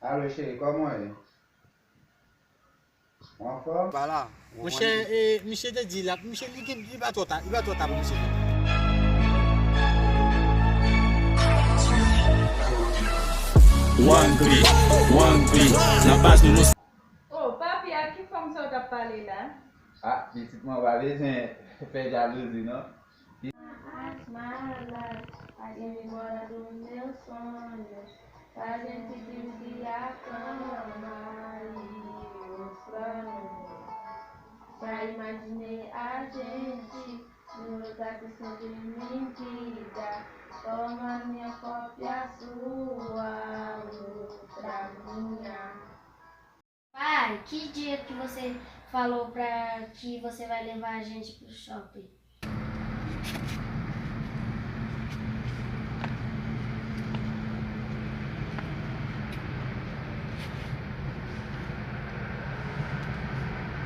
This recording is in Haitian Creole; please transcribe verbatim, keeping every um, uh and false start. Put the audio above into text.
Alo cheri, kòman w ye? Ou anfòm? Voilà. Monchè, e, misye te di la, misye li gen, li pa twò ta, li pa twò ta pou misye. One three, one three, nan baz nou nou. Oh, papi, a ki fanm sa w t ap pale la? Ah, pitit mwen, w pa bezwen fè jalouzi, non. Asma, pa gen mwa nan menm sonn. Pa gen ti bibidi a kanmay osano. Sa imajine ajenti, nou ta se sante mintida. Toma minha cópia sua, outra minha. Pai, que dia que você falou pra que você vai levar a gente pro shopping?